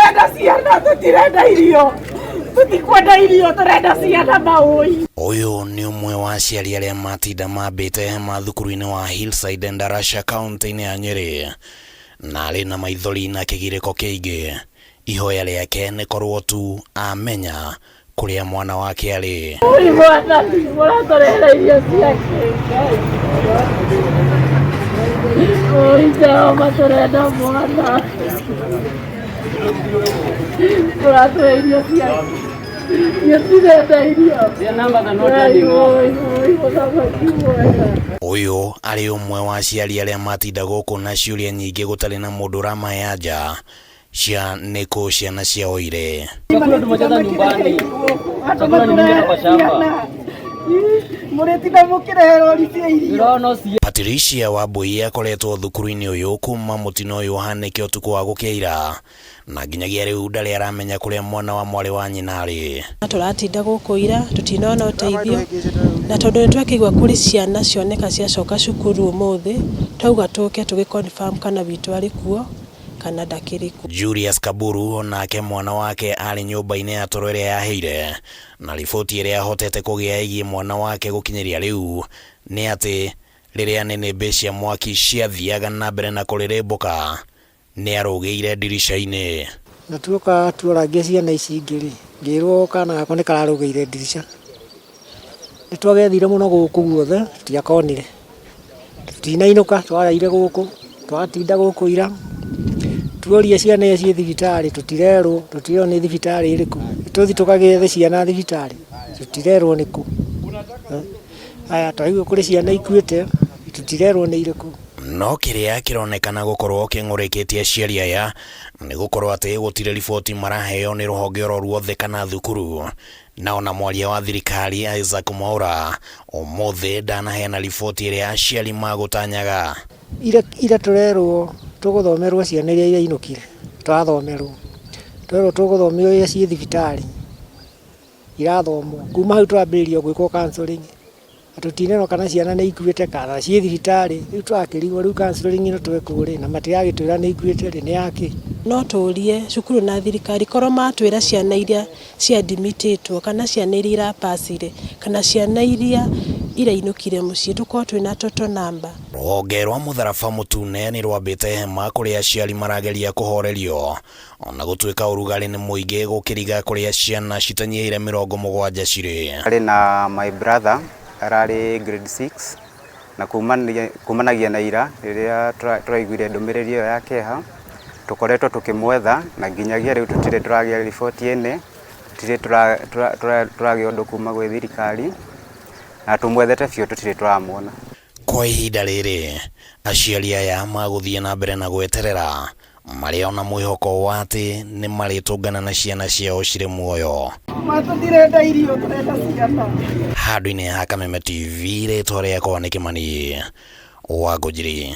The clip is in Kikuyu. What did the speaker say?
Tũrenda ciana, tũtirenda irio, tũtikwenda irio, tũrenda ciana maũi. Ũyũ nĩ ũmwe wa aciari arĩa matinda mambĩte hema thukuru-inĩ wa Hillside Endarasha kaunti-inĩ ya Nyĩrĩ, na arĩ na maithori na kĩgirĩko kĩingĩ. Ihoya rĩake nĩ korwo tu amenya kũrĩa mwana wake arĩ. Ũi Mwathani, mũratũrehera irio ciake Ngai. Ũi Jehova, tũrenda mwana, mũratũhe irio ciake. Gĩtirenda irio. Ngai, ũi, ũi, mũthamaki mwega. Ũyũ arĩ ũmwe wa aciari arĩa matinda gũkũ na ciũria nyingĩ gũtarĩ na mũndũ ũramahe anja cia nĩkũ ciana ciao irĩ. Chakula tumecheza nyumbani. Andũ Chakula ni mingi hapa shamba. Mũrĩtinda mũkĩrehe rori cia irio. Unaona si Patricia Wambui akoretwo thukuru-inĩ ũyũ kuma mũtino ũyũ ũhanĩke ũtukũ wa gũkĩa ira, na nginyagia rĩu ndarĩ aramenya kũrĩa mwana wa mwarĩ wa nyina arĩ. Tũratinda gũkũ ira tũtinona ũteithio, na tondũ nĩ twakĩigua kũrĩ ciana cioneka ciacoka cukuru ũmũthĩ, twauga tũke tũgĩ confirm kana witũ arĩ kuo kana ndakĩrĩ kuo. Julius Kaburu onake mwana wake arĩ nyũmba-inĩ ya toro ĩrĩa yahĩire, na riboti ĩrĩa ahotete kũgĩa ĩgiĩ mwana wake gũkinyĩria rĩu nĩ atĩ rĩrĩa nĩnĩmbĩ cia mwaki ciathiaga na mbere na kũrĩrĩmbũka nĩ arũgĩire ndirica-inĩ. Na tuoka tuorangia ciana ici ingĩ rĩ, ngĩrwo kana gakwa nĩ kararũgĩire ndirica. Nĩ twagethire mũno gũkũ guothe tũtiakonire. Tũtinainũka, twaraire gũkũ, twatinda gũkũ ira. Tuoria ciana iria ciĩ thibitarĩ tũtirerwo, tũtirerwo nĩ thibitarĩ ĩrĩkũ. Tũthiĩ tũkagethe ciana thibitarĩ, tũtirerwo nĩ kũ. Aya twaigua kũrĩ ciana ikuĩte, tũtirerwo nĩ irĩkũ. No kĩrĩa kĩronekana gũkorwo kĩng'ũrĩkĩtie aciari aya nĩ gũkorwo atĩ gũtirĩ riboti maraheo nĩ rũhonge oro ruothe kana thukuru, na ona mwaria wa thirikari Isaac Mwaura ũmũthĩ ndanaheana riboti ĩrĩa aciari magũtanyaga. Ira tũrerwo tũgũthomerwo ciana iria irainũkire, tũrathomerwo. Twerwo tũgũthomio iria ciĩ thibitarĩ, irathomwo. Kuma hau tũrambĩrĩria gwĩkwo counselling. Na tũtinerwo kana ciana nĩ ikuĩte kana ciĩ thibitarĩ. Rĩu tũrakĩrigwo rĩu counselling ĩno twekwo rĩ, na matiragĩtwĩra nĩ ikuĩte rĩ, nĩ yakĩ? No tũrie cukuru na thirikari korwo matwĩra ciana iria ciadmitĩtwo kana ciana iria irapacire kana ciana iria irainũkire mũciĩ, tũkorwo twĩna total number. Rũhonge rwa mũtharaba mũtune nĩ rwambĩte hema kũrĩa aciari marageria kũhorerio ona gũtuĩka ũrugarĩ nĩ mũingĩ gũkĩriga kũrĩa ciana citanyihĩire 70 cirĩ. Arĩ na my brother ararĩ grade 6 na kumanagia na ira rĩrĩa tũraiguire ndũmĩrĩri ĩyo ya kĩeha, tũkoretwo tũkĩmwetha na nginyagia rĩu tũtirĩ tũragĩa riboti ĩnĩ, tũtirĩ tũragĩa ũndũ kuma gwĩ thirikari na tũmwethete biũ tũtirĩ tũramuona. Kwa ihinda rĩrĩ aciari aya magũthiĩ na mbere na gweterera marĩ ona mwĩhoko wa atĩ nĩ marĩtũngana na ciana ciao cirĩ muoyo. Ma tũtirenda irio, tũrenda ciana. Handũ-inĩ ha Kameme TV, rĩtwa rĩakwa nĩ Kĩmani wa Ngũnjiri.